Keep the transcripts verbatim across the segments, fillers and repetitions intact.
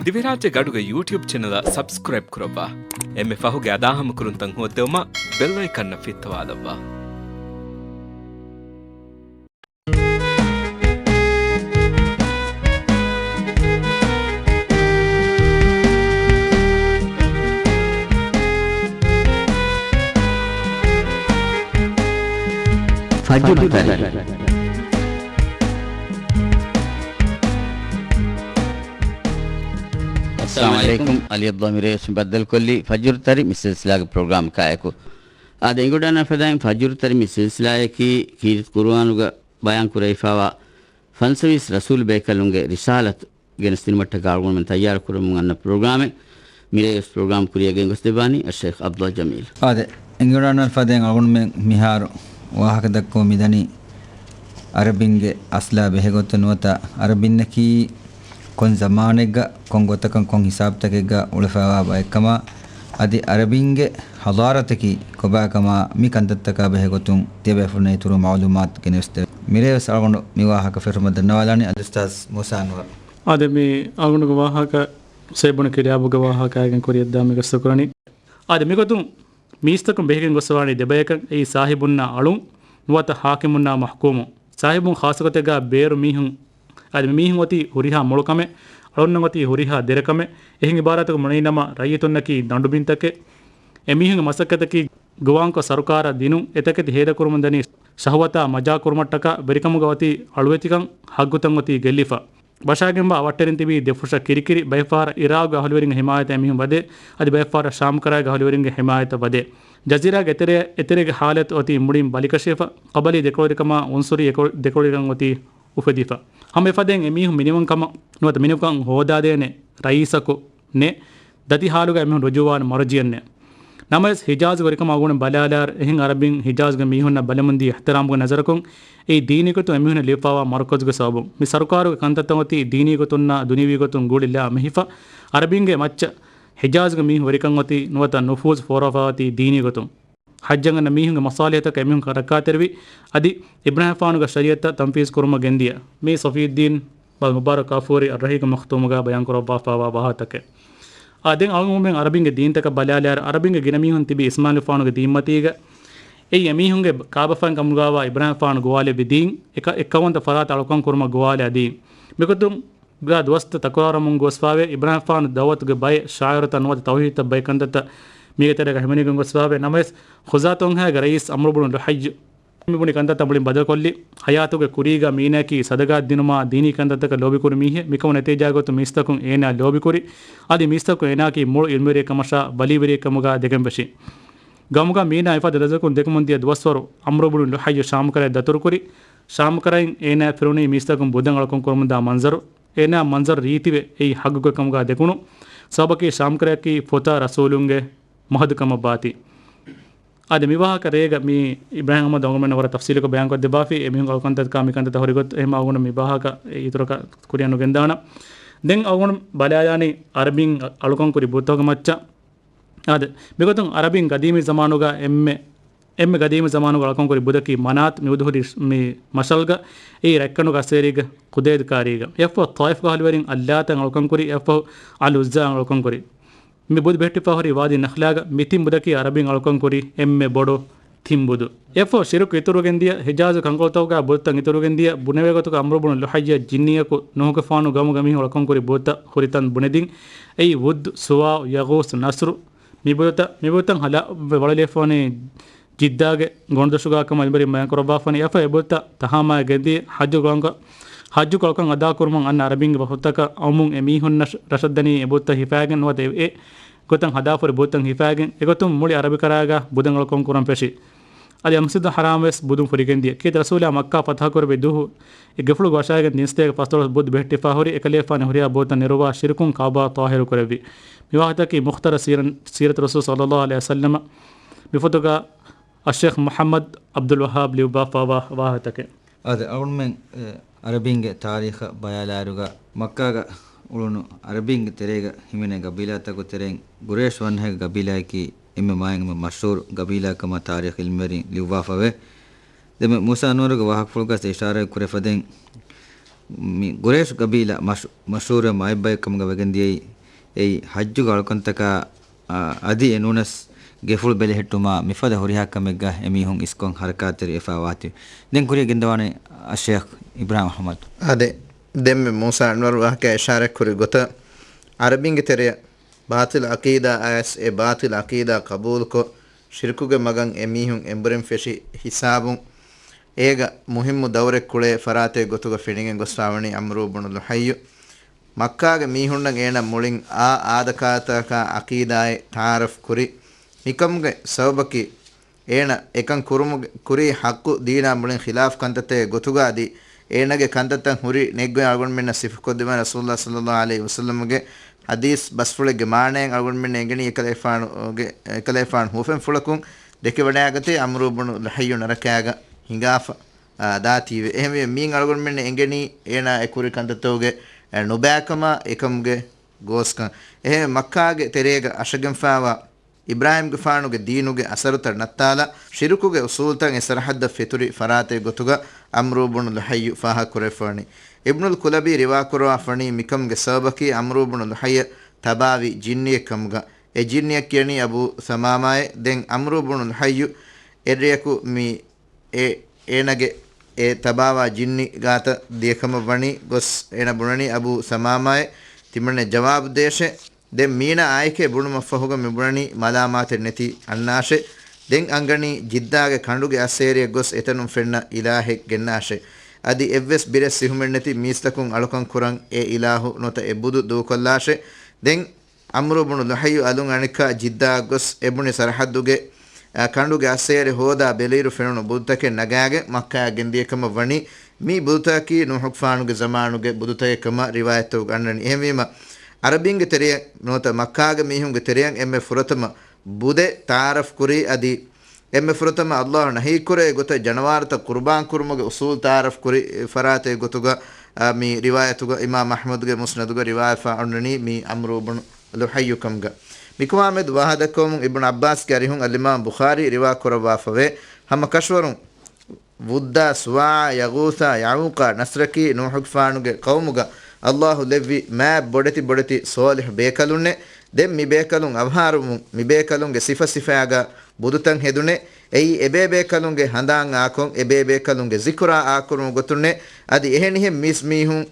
ދިވެހިރާއްޖޭގެ އަޑުގެ ޔޫޓިއުބް ޗެނަލަށް ސަބްސްކްރައިބް ކުރައްވާ. އެންމެ ފަހުގެ އަދާހަމަކުރުންތައް ހޯއްދެވުމަށް ބެލް އައިކަންއަށް ފިއްތަވާލައްވާ. ފަޖުރު ތަރި. އައްސަލާމު ޢަލައިކުމް. ޢަލީ ޢަބްދުﷲ މިރޭވެސް ބައްދަލުކޮށްލީ ފަޖުރު ތަރި މި ސިލްސިލާގެ ޕްރޮގްރާމް ކާއެކު. އާދެ، އެނގިވަޑައިގަންނަވާ ފަދައިން ފަޖުރު ތަރި މި ސިލްސިލާއަކީ ކީރިތި ޤުރުއާނުގަ ބަޔާން ކުރެވިފައިވާ ފަންސަވީސް ރަސޫލު ބޭކަލުންގެ ރިސާލަތު ގެނެސްދިނުމަށްޓަކާ އަޅުގަނޑުމެން ތައްޔާރު ކުރަމުން އަންނަ ޕްރޮގްރާމެއް. މިރޭވެސް ޕްރޮގްރާމް ކުރިއަށް ގެންގޮސްދެއްވާނީ އައްޝައިޚް ޢަބްދުﷲ ޖަމީލް. އާދެ، އެނގިވަޑައިގަންނަވާ ފަދައިން އަޅުގަނޑުމެން މިހާރު ވާހަކަ ދައްކަމުން މިދަނީ ޢަރަބިންގެ އަސްލާ ބެހޭގޮތުން ނުވަތަ ޢަރަބިންނަކީ ކޮން ޒަމާނެއްގަ ކޮން ގޮތަކަށް ކޮން ހިސާބުތަކެއްގަ އުޅެފައިވާ ބައެއްކަމާ، އަދި ޢަރަބިންގެ ޙަޟާރަތަކީ ކޮބާކަމާ މި ކަންތައްތަކާ ބެހޭގޮތުން ތިޔަބޭފުޅުންނަށް އިތުރު މަޢުލޫމާތު ގެނެސްދެވޭ. މިރޭވެސް އަޅުގަނޑު މި ވާހަކަ ފެށުމަށް ދަންނަވާލާނީ އަލްއުސްތާޛް މޫސާ އަންވަރު. އާދެ، މި އަޅުގަނޑުގެ ވާހަކަ ސޭބުނި ކިރިޔާބުގެ ވާހަކައިގެން ކުރިއަށްދާ މި ގަސްތު ކުރަނީ. އާދެ، މިގޮތުން މީސްތަކުން ބެހިގެން ގޮސްފަވާނީ ދެބަޔަކަށް. އެއީ ސާހިބުންނާ އަޅުން ނުވަތަ ޙާކިމުންނާ މަޙްކޫމުން. ސާހިބުން ޚާއްޞަގޮތެއްގާ ބޭރު މީހުން، އަދި މި މީހުން އޮތީ ހުރިހާ މޮޅުކަމެއް، އަޅުންނަށް އޮތީ ހުރިހާ ދެރަކަމެއް. އެހެން އިބާރާތަކުން ބުނެލިނަމަ ރައްޔިތުންނަކީ ދަނޑުބިންތަކެއް. އެމީހުންގެ މަސައްކަތަކީ ގޮވާންކޮށް ސަރުކާރަށް ދިނުން، އެތަކެތި ހޭދަކުރުމުން ދަނީ ޝަހުވަތާ މަޖާކުރުމަށްޓަކާ ވެރިކަމުގަ އޮތީ އަޅުވެތިކަން، ހައްގުތައް އޮތީ ގެއްލިފަ. ވަށާގެންވާ އަވަށްޓެރިން ތިބީ ދެފުށަށް ކިރިކިރި، ބައެއްފަހަރަށް އިރާގުގެ އަހުލުވެރިންގެ ހިމާޔަތަށް އެމީހުން ވަދެ، އަދި ބައެއްފަހަރަށް ޝާމްކަރައިގެ އަހުލުވެރިންގެ ހިމާޔަތަށް ވަދެ. ޖަޒީރާގެ އެތެރެ-، އެތެރޭގެ ހާލަތު އޮތީ މުޅިން ބަލިކަށިފަ، ޤަބަލީ ދެކޮޅުވެރިކަމާ އުންސުރީ އެކޮ-، ދެކޮޅުވެރިކަން އޮތީ އުފެދިފަ. ހަމަ އެފަދައިން އެމީހުން މިނިވަންކަމަށް ނުވަތަ މިނިވަންކަން ހޯދާދޭނެ ރައީސަކު ނެ، ދަތި ހާލުގަ އެމީހުން ރުޖޫވާނެ މަރުޖިއެއް ނެ. ނަމަވެސް ހިޖާޒުގެ ވެރިކަމާ އަޅުގަނޑު ބަލާލާއިރު، އެހެން އަރަބިން ހިޖާޒުގެ މީހުންނަށް ބަލަމުންދީ އިޙްތިރާމުގެ ނަޒަރަކުން، އެއީ ދީނީގޮތުން އެމީހުން ލިބިފައިވާ މަރުކަޒުގެ ސަބަބުން. މި ސަރުކާރުގެ ކަންތައްތައް އޮތީ ދީނީގޮތުންނާ ދުނިޔަވީގޮތުން ގުޅިލާ މެހިފަ، އަރަބިންގެ މައްޗަށް ހިޖާޒުގެ މީހުން ވެރިކަން އޮތީ ނުވަތަ ނުފޫޒު ފޯރާފައި އޮތީ ދީނީގޮތުން. ޙައްޖަށް އަންނަ މީހުންގެ މަޞާލިޙަތަކަށް އެމީހުން ރައްކާތެރިވި، އަދި އިބްރާހިމްފާނުގެ ޝަރީޢަތްތައް ތަންފީޒު ކުރުމަށް ގެންދިޔަ މީ ޞަފީއްދީން މުބާރަކް ކާފޫރީ އައްރަހީގެ މަޚްތޫމުގަ ބަޔާން ކުރައްވާފައިވާ ވާހަކަތަކެއް. އާ، ދެން އަޅުގަނޑުމެން އަރަބިންގެ ދީންތަކަށް ބަލާލާއިރު، އަރަބިންގެ ގިނަ މީހުން ތިބީ އިސްމާޢީލުފާނުގެ ދީންމަތީގަ. އެއީ އެމީހުންގެ ކާބަފައިން ކަމުގައިވާ އިބްރާހިމްފާނު ގޮވާލެއްވި ދީން. އެކަ-، އެއްކައުވަންތަ ފަރާތަށް އަޅުކަން ކުރުމަށް ގޮވާލާ ދީން. މިގޮތުން ގާ ދުވަސްތައް ތަކުރާރުވަމުން ގޮސްފައިވޭ. އިބްރާހިމްފާނު ދަޢުވަތުގެ ބައެއް ޝާޢިރުތައް ނުވަތަ ތައުޙީދުތައް ބައެއް ކަންތައްތައް މީގެ ތެރޭގަ ހިމެނިގެން ގޮސްފައިވޭ. ނަމަވެސް، ޚުޒާޢަތު ވަންހާގެ ރައީސް ޢަމްރު ބުނު ލުޙައްޔު މި ބުނި ކަންތައްތައް މުޅިން ބަދަލުކޮށްލި. ޙަޔާތުގެ ކުރީގަ މީނައަކީ ޞަދަޤާތް ދިނުމާ ދީނީ ކަންތައްތަކަށް ލޯބިކުރި މީހެއް. މިކަމުން ނަތީޖާގޮތުން މީސްތަކުން އޭނާ ލޯބިކުރި. އަދި މީސްތަކުން އޭނާއަކީ މޮޅު ޢިލްމުވެރިއެއް ކަމަށާ ވަލީވެރިއެއް ކަމުގަ ދެކެން ފެށި. ގަމުގަ މީނާ އެފަދަ ރަސްކުން ދެކެމުން ދިޔަ ދުވަސްވަރު ޢަމްރު ބުނު ލުޙައްޔު ޝާމްކަރައި ދަތުރުކުރި. ޝާމްކަރައިން އޭނާ ފިރުނީ މީސްތަކުން ބުދަން އަޅުކަން ކުރަމުންދާ މަންޒަރު. އޭނާ މަންޒަރު ރީތިވެ އެއީ ޙައްގުގެ ކަމުގަ ދެކުނު. ސަބަބަކީ ޝާމްކަރައަކީ ފޮތާ ރަސޫލުންގެ މަހަދު ކަމަށް ވާތީ. އާދެ، މި ވާހަކަ ރޭގަ މި އިބްރާހިމް އަޙްމަދު އަޅުގަނޑުމެންނަށް ވަރަށް ތަފްސީލުކޮށް ބަޔާންކޮށްދެއްވާފި. އެމީހުން އަޅުކަންތަކާ މިކަންތައްތައް ހުރި ގޮތް އެހެން އަޅުގަނޑު މި ވާހަކަ އިތުރަކަށް ކުރިއަށް ނުގެންދާނަން. ދެން އަޅުގަނޑު ބަލާލާނީ އަރަބިން އަޅުކަން ކުރި ބުދުތަކުގެ މައްޗަށް. އާދެ، މިގޮތުން އަރަބިން ގަދީމީ ޒަމާނުގަ އެންމެ، އެންމެ ގަދީމީ ޒަމާނުގަ އަޅުކަން ކުރި ބުދަކީ މަނާތް. މި ބުދު ހުރި މި މަޝްޢަލްގަ، އެއީ ރަތްކަނޑުގެ އަސޭރީގެ ޤުދައިދު ކާރީގަ. އެއަށްފަހު ޠާއިފްގަ އަހުލުވެރިން އައްލާތައް އަޅުކަން ކުރި، އެއަށްފަހު އަލް ޢުއްޒާ އަޅުކަން ކުރި. މި ބުދު ބެހެއްޓިފަ ހުރީ ވާދީ ނަޚްލާގަ. މި ތިން ބުދަކީ އަރަބިން އަޅުކަން ކުރި އެންމެ ބޮޑު ތިން ބުދު. އެއަށްފަހު ޝިރުކު އިތުރުވެގެން ދިޔަ، ހިޖާޒު ކަންކޮޅުތަކުގަ ބުދުތައް އިތުރުވެގެން ދިޔަ، ބުނެވޭ ގޮތުގަ ޢަމްރު ބުނު ލުޙައްޔަ ޖިންނިއްޔަކު ނޫޙުގެފާނު ގައުމުގެ މީހުން އަޅުކަން ކުރި ބުދުތައް ހުރި ތަން ބުނެދިން. އެއީ ވުއްދު، ސުވާޢު، ޔަޣޫޘް، ނަޞްރު. މި ބުދުތައް، މި ބުދުތައް ހަލާ ވަޅުލެވިފަވަނީ ޖިއްދާގެ ގޮނޑުދޮށުގަ ކަމަށް އެނބުރި ބަޔާން ކުރައްވާފަވަނީ. އެއަށްފަހު އެ ބުދުތައް ތަހާމާ ގެންދިޔަ ޙައްޖު ކޮޅަކަށް، ޙައްޖު ކޮޅަކަށް އަދާކުރުމަށް އަންނަ އަރަބިންގެ ވަފުދުތަކަށް އައުމުން އެ މީހުންނަށް ރަށަށް ދަނީ އެ ބުދުތައް ހިފައިގެން ނުވަތަ އެ ގޮތަށް ހަދާފަހުރި ބުދުތައް ހިފައިގެން. އެގޮތުން މުޅި އަރަބި ކަރައިގަ ބުދަން އަޅުކަން ކުރަން ފެށި. އަދި މަސްޖިދު ޙަރާމް ވެސް ބުދުން ފުރިގެން ދިޔަ. ކީރިތި ރަސޫލާ މައްކާ ފަތަޙަ ކުރެއްވި ދުވަހު އެ ގެފުޅު ވަށާގެން ތިން ސަތޭކަ ފަސްދޮޅަސް ބުދު ބެހެއްޓިފަ ހުރި އެކަލޭފާނު ހުރިހާ ބުދުތައް ނެރުވާ ޝިރުކުން ކަޢުބާ ޠާހިރު ކުރެއްވި. މި ވާހަކަތަކީ މުޚްތަސަރު ސީރަ-، ސީރަތު ރަސޫލް ޞައްލައްލާހު ޢަލައިހި ވަސައްލަމަ. މި ފޮތުގަ އައްޝައިޚް މުޙައްމަދު ޢަބްދުލް ވައްހާބް ލިޔުއްވާފައިވާ ވާހަކަތަކެއް. އާދެ، އަޅުގަނޑުމެން، އެ، އަރަބިންގެ ތާރީޚަށް ބަލާލާއިރުގަ، މައްކާގަ އުޅުނު އަރަބިންގެ ތެރޭގަ ހިމެނޭ ގަބީލާތަކުގެ ތެރެއިން ޤުރައިޝް ވަންހައިގެ ގަބީލާއަކީ އެންމެ މާތް އެންމެ މަޝްހޫރު ގަބީލާ ކަމަށް ތާރީޚު ޢިލްމުވެރިން ލިޔުއްވާފަވޭ. ދެންމެ މޫސާ އަންވަރުގެ ވާހަކަފުޅުގަސް އިޝާރާތް ކުރެފަދައިން، މި ގުރޭޝް ގަބީލާ މަޝް-، މަޝްހޫރު މައިބައެއް ކަމުގަ ވެގެން ދިޔައީ، އެއީ ޙައްޖުގެ އަޅުކަންތަކާ، އާ، އަދި އެ ނޫނަސް ގެފުޅު ބެލެހެއްޓުމާ މިފަދަ ހުރިހާ ކަމެއްގަ އެމީހުން އިސްކޮށް ހަރަކާތްތެރިވެފާ ވާތީ. ދެން ކުރިޔަށް ގެންދަވާނެ އައްޝައިޚް އިބްރާހިމް އަޙްމަދު. އާދެ، ދެންމެ މޫސާ އަންވަރު ވާހަކަ އިޝާރަތް ކުރި ގޮތަށް، ޢަރަބިންގެ ތެރެއަށް ބާޠިލް ޢަޤީދާ އަޔަސް އެ ބާޠިލް ޢަޤީދާ ޤަބޫލުކޮށް، ޝިރުކުގެ މަގަށް އެމީހުން އެނބުރެން ފެށި ހިސާބުން، އޭގަ މުހިއްމު ދައުރެއް ކުޅޭ ފަރާތެއް ގޮތުގަ ފެނިގެން ގޮސްފާވަނީ ޢަމްރޫ ބުނު ލުޙައްޔު. މައްކާގެ މީހުންނަށް އޭނަ މުޅިން އާ އާދަކާތަކާ ޢަޤީދާއެއް ތަޢާރަފް ކުރި. މިކަމުގެ ސަބަބަކީ، އޭނަ އެކަން ކުރުމުގެ ކުރީ ޙައްޤު ދީނާ މުޅިން ޚިލާފް ކަންތައްތަކެއް ގޮތުގަ އަދި އޭނަގެ ކަންތައްތައް ހުރި ނެތްގޮތް އަޅުގަނޑުމެންނަށް ސިފަކޮށްދެއްވާ ރަސޫލުﷲ ޞައްލަﷲ ޢަލައިހި ވަސައްލަމްގެ ޙަދީޘް ބަސްފުޅެއްގެ މާނައެއް އަޅުގަނޑުމެންނަށް އެނގެނީ އެކަލޭފާނުގެ، އެކަލޭފާނު ހުވަފެންފުޅަކުން ދެކެވަޑައިގަތޭ ޢަމްރޫ ބުނު ލުޙައްޔު ނަރަކާގަ ހިނގާފަ، އާ، ދާތީވެ. އެހެންވެ މީން އަޅުގަނޑުމެންނަށް އެނގެނީ އޭނާ އެ ކުރި ކަންތައްތަކުގެ، އެ، ނުބައިކަމާ އެކަމުގެ ގޯސްކަން. އެހެންވެ މައްކާގެ ތެރޭގަ އަށަގެންފާވާ އިބްރާހީމްގެފާނުގެ ދީނުގެ އަސަރުތައް ނައްތާލާ، ޝިރުކުގެ އުޞޫލުތައް އެ ސަރަޙައްދަށް ފެތުރި ފަރާތެއް ގޮތުގަ ޢަމްރޫ ބުނު ލުޙައްޔު ފާހަގަކުރެވިފަވަނީ. އިބްނުލް ކުލަބީ ރިވާކުރައްވާފަވަނީ މިކަމުގެ ސަބަބަކީ ޢަމްރޫ ބުނު ލުޙައްޔަށް ތަބާވި ޖިންނިއެއް ކަމުގަ. އެ ޖިންނިއަށް ކިޔަނީ އަބޫ ސަމާމާއޭ. ދެން ޢަމްރޫ ބުނު ލުޙައްޔު އެއްރެއަކު މި އެ، އޭނަގެ އެ ތަބާވާ ޖިންނި ގާތަށް ދިޔަކަމަށް ވަނީ ގޮސް އޭނަ ބުނަނީ އަބޫ ސަމާމާއޭ ތިމަންނެ ޖަވާބު ދޭށޭ. ދެން މީނަ އާއެކޭ ބުނުމަށްފަހުގަ މިބުނަނީ މަލާމާތެއް ނެތި އަންނާށޭ. ދެން އަންގަނީ ޖިއްދާގެ ކަނޑުގެ އައްސޭރިއަށް ގޮސް އެތަނުން ފެންނަ އިލާހެއް ގެންނާށޭ. އަދި އެއްވެސް ބިރެއް ސިހުމެއްނެތި މީސްތަކުން އަޅުކަން ކުރަން އެ އިލާހު ނުވަތަ އެ ބުދު ދޫކޮށްލާށޭ. ދެން ޢަމްރޫ ބުނު ލުޙައްޔު އަލުން އަނެއްކާ ޖިއްދާއަށް ގޮސް އެ ބުނި ސަރަޙައްދުގެ، އަ، ކަނޑުގެ އައްސޭރި ހޯދާ ބެލިއިރު ފެނުނު ބުދުތަކެއް ނަގާގެން މައްކާއަށް ގެންދިޔަކަމަށް ވަނީ. މި ބުދުތަކަކީ ނޫޙުގެފާނުގެ ޒަމާނުގެ ބުދުތަކެއް ކަމަށް ރިވާޔަތްތަކުގަ އަންނަނީ. އެހެންވީމަ، ޢަރަބިންގެ ތެރެއަށް ނުވަތަ މައްކާގެ މީހުންގެ ތެރެއަށް އެންމެ ފުރަތަމަ ބުދެއް ތަޢާރަފް ކުރީ އަދި އެންމެ ފުރަތަމަ ﷲ ނަހީކުރޭ ގޮތަށް ޖަނަވާރުތައް ޤުރުބާން ކުރުމުގެ އުޞޫލު ތަޢާރަފް ކުރި ފަރާތެއް ގޮތުގަ، އާ، މި ރިވާޔަތުގަ އިމާމް އަޙްމަދުގެ މުސްނަދުގަ ރިވާޔަތްވާ އޮންނަނީ މީ ޢަމްރޫ ބުނު ލުޙައްޔު ކަމުގަ. މިކަމާމެދު ވާހަކަދައްކަވަމުން އިބްނު ޢައްބާސްގެ އަރިހުން އަލްއިމާމް ބުޚާރީ ރިވާ ކުރައްވާފަވޭ، ހަމަ ކަށަވަރުން ވުއްދާ، ސުވާޢާ، ޔަޣޫޘާ، ޔަޢޫޤާ، ނަޞްރަކީ ނޫޙުގެފާނުގެ ޤައުމުގަ ﷲ ލެއްވި މާތް ބޮޑެތި ބޮޑެތި ޞާލިޙު ބޭކަލުންނޭ. ދެން މި ބޭކަލުން އަވަހާރަވުމުން މި ބޭކަލުންގެ ސިފަ ސިފައިގަ ބުދުތައް ހެދުނޭ. އެއީ އެބޭބޭކަލުންގެ ހަނދާން އާކޮށް، އެބޭބޭކަލުންގެ ޒިކުރާ އާކުރުމުގެ ގޮތުންނޭ. އަދި އެހެނިހެން މީސްމީހުން،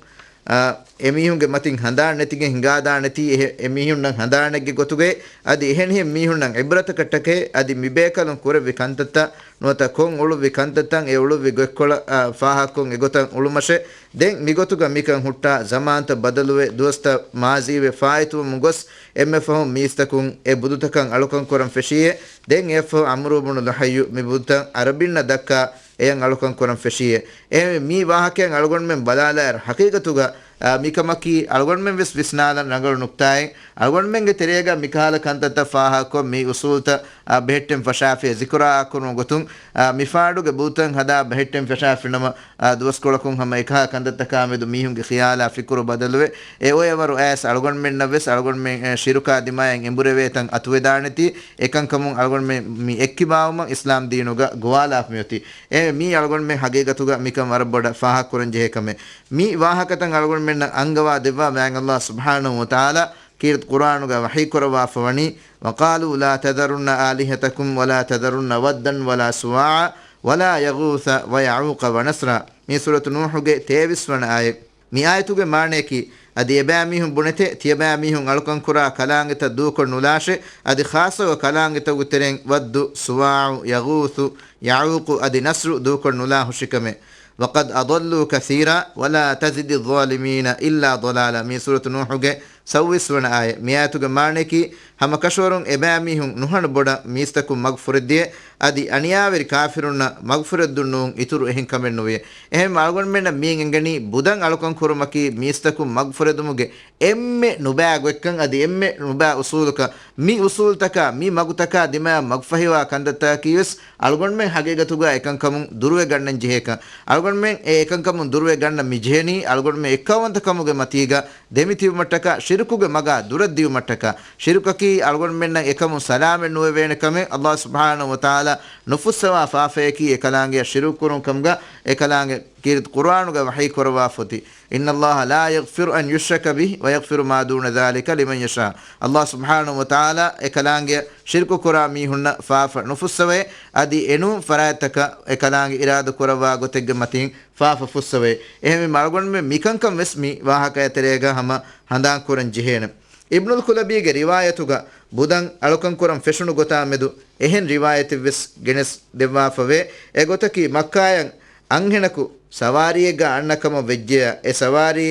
އާ، އެމީހުންގެ މަތިން ހަނދާން ނެތިގެން ހިނގާދާނެތީ، އެހެ-، އެމީހުންނަށް ހަނދާނެއްގެ ގޮތުގައި، އަދި އެހެނިހެން މީހުންނަށް ޢިބްރަތަކަށްޓަކައި، އަދި މި ބޭކަލުން ކުރެއްވި ކަންތައްތައް ނުވަތަ ކޮށް އުޅުއްވި ކަންތައްތައް އެ އުޅުއްވި ގޮތްކޮޅަށް، އާ، ފާހަގަކޮށް އެގޮތަށް އުޅުމަށޭ. ދެން މިގޮތުގަ މިކަން ހުއްޓާ، ޒަމާންތައް ބަދަލުވެ، ދުވަސްތައް މާޒީވެ، ފާއިތުވަމުން ގޮސް، އެންމެ ފަހުން މީސްތަކުން އެ ބުދުތަކަށް އަޅުކަން ކުރަން ފެށީއޭ. ދެން އެއަށްފަހު ޢަމްރޫ ބުނު ލުޙައްޔު މި ބުދުތައް ޢަރަބިންނަށް ދައްކާ، އެޔަށް އަޅުކަން ކުރަން ފެށީއޭ. އެހެންވެ، މި ވާހަކައިން އަޅުގަނޑުމެން ބަލާލާއިރު، ޙަޤީޤަތުގަ، އާ، މިކަމަކީ އަޅުގަނޑުމެން ވެސް ވިސްނާލަން ރަނގަޅު ނުކްތާއެއް. އަޅުގަނޑުމެންގެ ތެރޭގަ މިކަހަލަ ކަންތައްތައް ފާހަގަކޮށް، މި އުޞޫލުތައް، އާ، ބެހެއްޓެން ފަށާފިޔަ ޒިކުރާ އާކުރުމުގެ ގޮތުން، އާ، މިފާޑުގެ ބުދުތައް ހަދާ ބެހެއްޓެން ފަށާފިނަމަ، އާ، ދުވަސްކޮޅަކުން ހަމަ އެކަހަލަ ކަންތައްތަކާމެދު މީހުންގެ ޚިޔާލާ ފިކުރު ބަދަލުވެ، އެ އޮއެވަރު އައިސް އަޅުގަނޑުމެންނަށް ވެސް އަޅުގަނޑުމެން، އެ، ޝިރުކާ ދިމާއަށް އެނބުރެވޭތަން އަތުވެދާނެތީ، އެކަންކަމުން އަޅުގަނޑުމެން މި އެއްކިބާވުމަށް އިސްލާމް ދީނުގަ ގޮވާލާފަ މިއޮތީ. އެ މީ އަޅުގަނޑުމެން ޙަޤީޤަތުގަ މިކަން ވަރަށް ބޮޑަށް ފާހަގަކުރަން ޖެހޭ ކަމެއް. މި ވާހަކަތައް އަޅުގަނޑުމެންނަށް އަންގަވާ ދެއްވާ މާތް ﷲ ސުބްޙާނަހޫ ވަތަޢާލާ ކީރިތި ޤުރްއާނުގަ ވަޙީކުރައްވާފަވަނީ، وَقَالُوا لَا تَذَرُنَّ آلِهَتَكُمْ وَلَا تَذَرُنَّ وَدًّا وَلَا سُوَاعًا وَلَا يَغُوثَ وَيَعُوقَ وَنَسْرًا. މީ ސޫރަތު ނޫޙުގެ ތޭވީސް ވަނަ އާޔަތް. މި އާޔަތުގެ މާނަޔަކީ، އަދި އެބައިމީހުން ބުނެތެ، ތިޔަބައިމީހުން އަޅުކަންކުރާ ކަލާނގެތައް ދޫކޮށް ނުލާށޭ، އަދި ޚާއްޞަކޮށް ކަލާނގެތަކުގެ ތެރެއިން ވައްދު، ސުވާޢު، ޔަޣޫޘު، ޔަޢޫޤު އަދި ނަސްރު ދޫކޮށް ނުލާ ހުށިކަމެއް. وَقَدْ أَضَلُّوا كَثِيرًا وَلَا تَزِدِ الظَّالِمِينَ إِلَّا ضَلَالًا. މީ ސޫރަތު ނޫޙުގެ ސައްވީސް ވަނަ އާޔަތް. މި އާޔަތުގެ މާނަޔަކީ، ހަމަ ކަށަވަރުން އެބައިމީހުން ނުހަނު ބޮޑަށް މީސްތަކުން މަގުފުރެއްދިޔަ، އަދި އަނިޔާވެރި ކާފިރުންނަށް މަގުފުރެއްދުން ނޫން އިތުރު އެހެން ކަމެއް ނުވިޔަ. އެހެން އަޅުގަނޑުމެންނަށް މިއިން އެނގެނީ ބުދަން އަޅުކަން ކުރުމަކީ މީސްތަކުން މަގުފުރެދުމުގެ އެންމެ ނުބައި ގޮތްކަން އަދި އެންމެ ނުބައި އުސޫލަކަށް، މި އުސޫލުތަކާ މި މަގުތަކާ ދިމާއަށް މަގުފަހިވާ ކަންތައްތަކަކީވެސް އަޅުގަނޑުމެން ހަގީގަތުގަ އެކަންކަމުން ދުރުވެ ގަންނަން ޖެހޭކަން. އަޅުގަނޑުމެން އެ އެކަންކަމުން ދުރުވެ ގަންނަން މި ޖެހެނީ އަޅުގަނޑުމެން އެއްކައުވަންތަ ކަމުގެ މަތީގަ ދެމިތިބުމަށްޓަކާ، ޝިރުކުގެ މަގާ ދުރަށް ދިޔުމަށްޓަކާ. ޝިރުކަކީ އަޅުގަނޑުމެންނަށް އެކަމުން ސަލާމަތް ނުވެވޭނެ ކަމެއް. ﷲ ސުބްޙާނަހޫ ވަތަޢާލާ ނުފުއްސަވާ ފާފަޔަކީ އެކަލާނގެއަށް ޝިރުކު ކުރުން ކަމުގަ އެކަލާނގެ ކީރިތި ޤުރުއާނުގަ ވަޙީ ކުރައްވާފަ އޮތީ، إن الله لا يغفر أن يشرك به ويغفر ما دون ذلك لمن يشاء. ﷲ ސުބްޙާނަހޫ ވަތަޢާލާ އެކަލާނގެ ޝިރްކު ކުރާ މީހުންނަށް ފާފަ ނުފުއްސަވައޭ، އަދި އެނޫން ފަރާތްތަކަށް އެކަލާނގެ އިރާދަ ކުރައްވާ ގޮތެއްގެ މަތިން ފާފަ ފުއްސަވައޭ. އެހެންވީމަ އަޅުގަނޑުމެން މިކަންކަން ވެސް މި ވާހަކައާ ތެރޭގަ ހަމަ ހަނދާން ކުރަން ޖެހޭނެ. އިބްނުލް ކުލަބީގެ ރިވާޔަތުގަ ބުދަން އަޅުކަން ކުރަން ފެށުނު ގޮތާ މެދު އެހެން ރިވާޔަތެއް ވެސް ގެނެސް ދެއްވާފަވޭ. އެގޮތަކީ މައްކާއަށް އަންހެނަކު ސަވާރީއެއްގަ އަންނަ ކަމަށް ވެއްޖެޔާ، އެ ސަވާރީ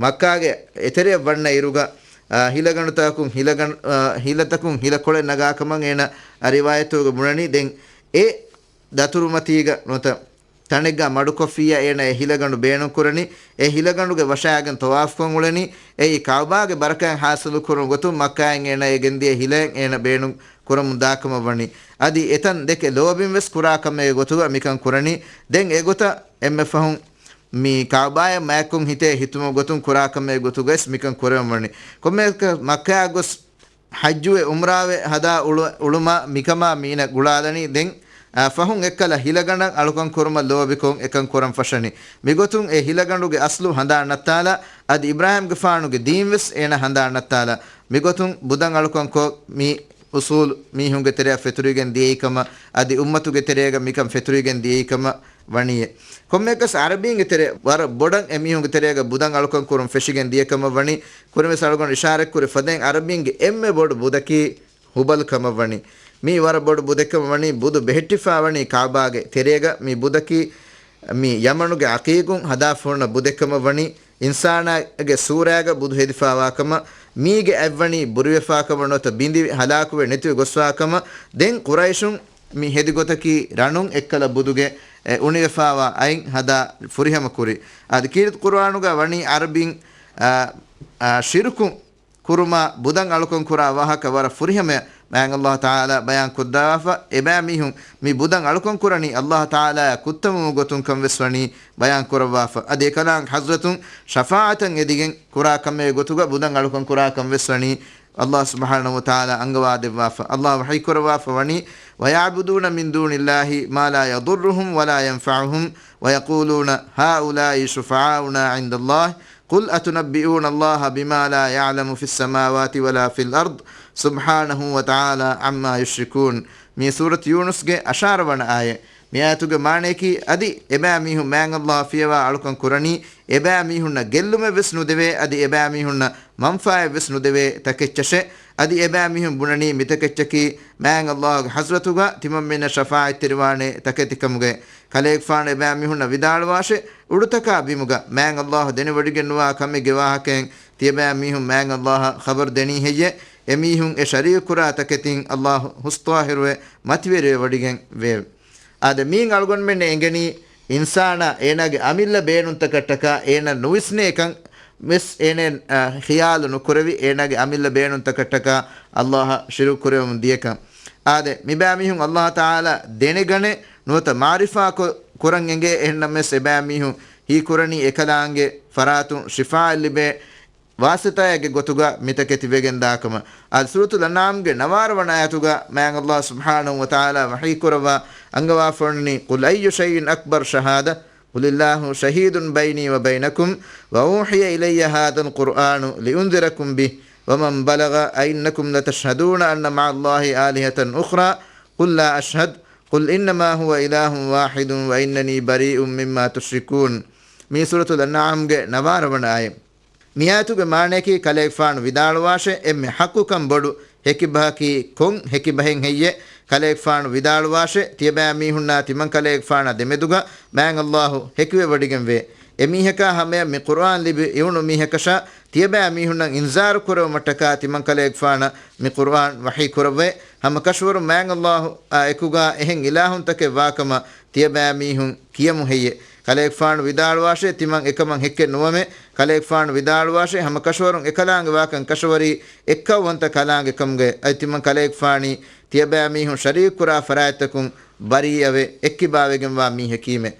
މައްކާގެ އެތެރެއަށް ވަންނަ އިރުގަ، އާ، ހިލަގަނޑުތަކުން ހިލަގަނޑު، އާ، ހިލަތަކުން ހިލަކޮޅެއް ނަގާ ކަމަށް އޭނަ ރިވާޔަތުގަ ބުނަނީ. ދެން އެ ދަތުރުމަތީގަ ނުވަތަ ތަނެއްގަ މަޑުކޮށްފިއްޔާ އޭނަ އެ ހިލަގަނޑު ބޭނުން ކުރަނީ، އެ ހިލަގަނޑުގެ ވަށައިގެން ޠަވާފުކޮށް އުޅެނީ، އެއީ ކަޢުބާގެ ބަރަކާތް ޙާޞިލު ކުރުން ގޮތުން މައްކާއިން އޭނަ އެ ގެންދިޔަ ހިލައެއް އޭނަ ބޭނުން ކުރަމުން ދާކަމަށް ވަނީ. އަދި އެތަން ދެކެ ލޯބިން ވެސް ކުރާ ކަމެއް ގޮތުގަ މިކަން ކުރަނީ. ދެން އެގޮތަށް އެންމެ ފަހުން މި ކަޢުބާއަށް މާތްކޮށް ހިތޭ ހިތުމުގެ ގޮތުން ކުރާ ކަމެއް ގޮތުގައި ވެސް މިކަން ކުރެވެމުން ވަނީ. ކޮންމެއަކަސް މައްކާއަށް ގޮސް ޙައްޖުވެ ޢުމްރާވެ ހަދާ އުޅު-، އުޅުމާ މިކަމާ މީނަ ގުޅާލަނީ. ދެން، އާ، ފަހުން އެއްކަލަ ހިލަގަނޑަށް އަޅުކަން ކުރުމަށް ލޯބިކޮށް އެކަން ކުރަން ފަށަނީ. މިގޮތުން އެ ހިލަގަނޑުގެ އަސްލު ހަނދާން ނައްތާލާ، އަދި އިބްރާހީމްގެފާނުގެ ދީން ވެސް އޭނަ ހަނދާން ނައްތާލާ. މިގޮތުން ބުދަން އަޅުކަން ކޮށް މި އުޞޫލު މީހުންގެ ތެރެއަށް ފެތުރިގެން ދިޔައީ ކަމަށް، އަދި އުއްމަތުގެ ތެރޭގަ މިކަން ފެތުރިގެން ދިޔައީ ކަމަށް ވަނީއޭ. ކޮންމެއަކަސް ޢަރަބީންގެ ތެރެ ވަރަށް ބޮޑަށް އެމީހުންގެ ތެރޭގަ ބުދަން އަޅުކަން ކުރުން ފެށިގެން ދިޔަ ކަމަށް ވަނީ. ކުރިން ވެސް އަޅުގަނޑު އިޝާރަތް ކުރި ފަދައިން ޢަރަބީންގެ އެންމެ ބޮޑު ބުދަކީ ހުބަލް ކަމަށް ވަނީ. މީ ވަރަށް ބޮޑު ބުދެއް ކަމަށް ވަނީ. ބުދު ބެހެއްޓިފާ ވަނީ ކަޢުބާގެ ތެރޭގަ. މި ބުދަކީ މި ޔަމަނުގެ ޢަޤީޤުން ހަދާފަ ހުންނަ ބުދެއް ކަމަށް ވަނީ. އިންސާނާގެ ސޫރާގަ ބުދު ހެދިފާވާ ކަމަށް، މީގެ އަތްވަނީ ބުރިވެފާ ކަމަށް ނުވަތަ ބިނދި ހަލާކުވެ ނެތިވެ ގޮސްފާ ކަމަށް. ދެން ޤުރައިޝުން މި ހެދި ގޮތަކީ ރަނުން އެއްކަލަ ބުދުގެ އެ އުނިވެފާވާ އަތް ހަދާ ފުރިހަމަ ކުރި. އަދި ކީރިތި ޤުރުއާނުގަ ވަނީ ޢަރަބިން، އާ، އާ، ޝިރުކު ކުރުމާ ބުދަން އަޅުކަން ކުރާ ވާހަކަ ވަރަށް ފުރިހަމަޔަށް މާތް ﷲ ތަޢާލާ ބަޔާން ކޮށްދާފަ. އެބައިމީހުން މި ބުދަން އަޅުކަން ކުރަނީ ﷲ ތަޢާލާއާ ކުއްތަމުމުގެ ގޮތުން ކަން ވެސް ވަނީ ބަޔާން ކުރައްވާފަ. އަދި އެކަލާނގެ ޙަޟްރަތުން ޝަފާޢަތަށް އެދިގެން ކުރާ ކަމެއް ގޮތުގަ ބުދަން އަޅުކަން ކުރާ ކަން ވެސް ވަނީ ﷲ ސުބްޙާނަހޫ ވަތަޢާލާ އަންގަވާ ދެއްވާފަ. ﷲ ވަޙީ ކުރައްވާފަ ވަނީ، وَيَعْبُدُونَ مِن دُونِ اللَّهِ مَا لَا يَضُرُّهُمْ وَلَا يَنفَعُهُمْ وَيَقُولُونَ هَٰؤُلَاءِ شُفَعَاؤُنَا عِندَ اللَّهِ قُلْ أَتُنَبِّئُونَ اللَّهَ بِمَا لَا يَعْلَمُ فِي السَّمَاوَاتِ وَلَا فِي الْأَرْضِ سُبْحَانَهُ وَتَعَالَىٰ عَمَّا يُشْرِكُونَ. މީ ސޫރަތު ޔޫނުސްގެ އަށާރަ ވަނަ އާޔަތް. މި އާޔަތުގެ މާނަޔަކީ، އަދި އެބައިމީހުން މާތް ﷲ ފިޔަވާ އަޅުކަން ކުރަނީ، އެބައިމީހުންނަށް ގެއްލުމެއް ވެސް ނުދެވޭ، އަދި އެބައިމީހުންނަށް މަންފާއެއް ވެސް ނުދެވޭ ތަކެއްޗަށެ. އަދި އެބައިމީހުން ބުނަނީ މިތަކެއްޗަކީ މާތް ﷲގެ ޙަޟްރަތުގަ ތިމަންމެންނަށް ޝަފާޢަތްތެރިވާނޭ ތަކެތިކަމުގައި. ކަލޭގެފާނު އެބައިމީހުންނަށް ވިދާޅުވާށޭ، އުޑުތަކާ ބިމުގަ މާތް ﷲ ދެނެވޮޑިގެންނުވާ ކަމެއްގެ ވާހަކައިން ތިޔަބައިމީހުން މާތް ﷲއަށް ޚަބަރު ދެނީ ހެއްޔޭ؟ އެމީހުން އެ ޝަރީކު ކުރާ ތަކެތިން ﷲ ހުސްޠާހިރުވެ މަތިވެރިވެވޮޑިގެން ވެއެވެ. އާދެ، މިއިން އަޅުގަނޑުމެންނަށް އެނގެނީ، އިންސާނާ އޭނާގެ އަމިއްލަ ބޭނުންތަކަށްޓަކާ އޭނަ ނުވިސްނޭކަން ވެސް އޭނަ، އަ، ޚިޔާލު ނުކުރެވި، އޭނާގެ އަމިއްލަ ބޭނުންތަކަށްޓަކާ ﷲއަށް ޝިރުކު ކުރެވެމުން ދިޔަކަން. އާދެ، މިބައިމީހުން ﷲ ތަޢާލާ ދެނެގަނެ ނުވަތަ މަޢުރިފާ ކު-، ކުރަން އެނގޭ، އެހެންނަމަވެސް އެބައިމީހުން ހީކުރަނީ އެކަލާނގެ ފަރާތުން ޝިފާއެއް ލިބޭ ވާސިޠާއެއްގެ ގޮތުގަ މިތަކެތި ވެގެންދާކަމަށް. އަދި ސޫރަތުލް އަންޢާމްގެ ނަވާރަ ވަނަ އާޔަތުގަ މާތް ﷲ ސުބްޙާނަހޫ ވަތަޢާލާ ވަޙީކުރައްވާ އަންގަވާފަ ވަނީ، قُلْ أَيُّ شَيْءٍ أَكْبَرُ شَهَادَةً قُلِ اللَّهُ شَهِيدٌ بَيْنِي وَبَيْنَكُمْ وَأُوحِيَ إِلَيَّ هَٰذَا الْقُرْآنُ لِأُنذِرَكُم بِهِ وَمَن بَلَغَ أَئِنَّكُمْ لَتَشْهَدُونَ أَنَّ مَعَ اللَّهِ آلِهَةً أُخْرَىٰ قُل لَّا أَشْهَدُ قُلْ إِنَّمَا هُوَ إِلَٰهٌ وَاحِدٌ وَإِنَّنِي بَرِيءٌ مِّمَّا تُشْرِكُونَ. މީ ސޫރަތުލް އަންޢާމްގެ ނަވާރަ ވަނަ އާޔަތް. މިއާޔަތުގެ މާނަޔަކީ، ކަލޭގެފާނު ވިދާޅުވާށޭ، އެންމެ ޙައްޤުކަން ބޮޑު ހެކިބަހަކީ ކޮން ހެކިބަހެއް ހެއްޔޭ؟ ކަލޭގެފާނު ވިދާޅުވާށޭ، ތިޔަބައިމީހުންނާ ތިމަން ކަލޭގެފާނާ ދެމެދުގަ މާތް ﷲ ހެކިވެވޮޑިގެންވޭ. އެމީހަކާ ހަމަޔަށް މި ޤުރުއާން ލިބި އިވުނު މީހަކަށާ ތިޔަބައިމީހުންނަށް އިންޒާރު ކުރެވުމަށްޓަކާ ތިމަން ކަލޭގެފާނަށް މި ޤުރުއާން ވަޙީ ކުރައްވައޭ. ހަމަ ކަށަވަރުން މާތް ﷲއާ އެކުގާ އެހެން އިލާހުންތަކެއް ވާކަމަށް ތިޔަބައިމީހުން ކިޔަމު ހެއްޔޭ؟ ކަލޭގެފާނު ވިދާޅުވާށޭ، ތިމަން އެކަމަށް ހެއްކެއް ނުވަމޭ. ކަލޭގެފާނު ވިދާޅުވާށޭ، ހަމަ ކަށަވަރުން އެކަލާނގެ ވާކަން ކަށަވަރީ އެއްކައުވަންތަ ކަލާނގެ ކަމުގައި. އަދި ތިމަން ކަލޭގެފާނީ ތިޔަބައިމީހުން ޝަރީކު ކުރާ ފަރާތްތަކުން ބަރީއަވެ އެއްކިބާވެގެންވާ މީހަކީމެ.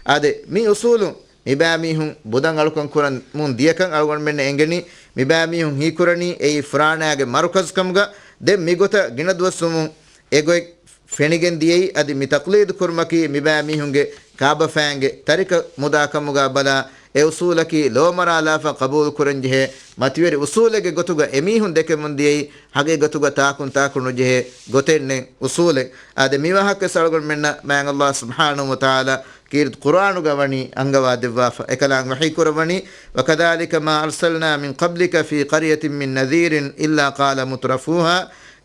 އާދެ، މި އުޞޫލުން މިބައިމީހުން ބުދަން އަޅުކަން ކުރަމުން ދިޔަކަން އަޅުގަނޑުމެންނަށް އެނގެނީ، މިބައިމީހުން ހީކުރަނީ އެއީ ފުރާނާގެ މަރުކަޒު ކަމުގަ. ދެން މިގޮތަށް ގިނަ ދުވަސްވުމުން އެގޮތް ފެނިގެން ދިޔައީ. އަދި މި ތަޤްލީދު ކުރުމަކީ މިބައިމީހުންގެ ކާބަފައިންގެ ތަރިކަ މުދާ ކަމުގަ ބަލާ، އެ އުސޫލަކީ ލޯމަރާލާފަ ޤަބޫލު ކުރަންޖެހޭ މަތިވެރި އުސޫލެއްގެ ގޮތުގަ އެމީހުން ދެކެމުން ދިޔައީ. ހަގީގަތުގަ ތާކުން ތާކު ނުޖެހޭ ގޮތެއް ނެތް އުސޫލެއް. އާދެ، މި ވާހަކަ ވެސް އަޅުގަނޑުމެންނަށް މާތް ﷲ ސުބްޙާނަހޫ ވަތަޢާލާ ކީރިތި ޤުރްއާނުގަ ވަނީ އަންގަވާ ދެއްވާފަ. އެކަލާނގެ ވަޙީ ކުރައްވަނީ، وكذلك ما أرسلنا من قبلك في قرية من نذير إلا قال مترفوها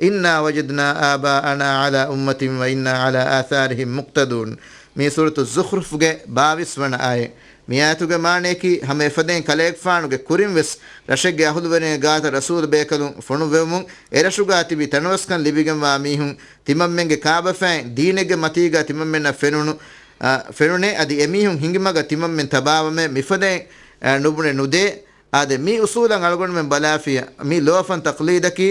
إنا وجدنا آباءنا على أمة وإنا على آثارهم مقتدون. މީ ސޫރަތު ޒުޚްރުފްގެ ބާވީސް ވަނަ އާޔަތް. މި އާޔަތުގެ މާނަޔަކީ، ހަމަ އެފަދައިން ކަލޭގެފާނުގެ ކުރިން ވެސް ރަށެއްގެ އަހުލުވެރިންގެ ގާތަށް ރަސޫލު ބޭކަލުން ފޮނުއްވެވުމުން، އެ ރަށުގާ ތިބި ތަނަވަސްކަން ލިބިގެންވާ މީހުން ތިމަންމެންގެ ކާބަފައިން ދީނެއްގެ މަތީގަ ތިމަންމެންނަށް ފެނުނު، އަ، ފެނުނޭ. އަދި އެމީހުން ހިނގިމަގަށް ތިމަންމެން ތަބާވަމޭ، މިފަދައިން، އަ، ނުބުނެ ނުދޭ. އާދެ، މި އުސޫލަށް އަޅުގަނޑުމެން ބަލާފިޔަ، މި ލޯފަން ތަޤްލީދަކީ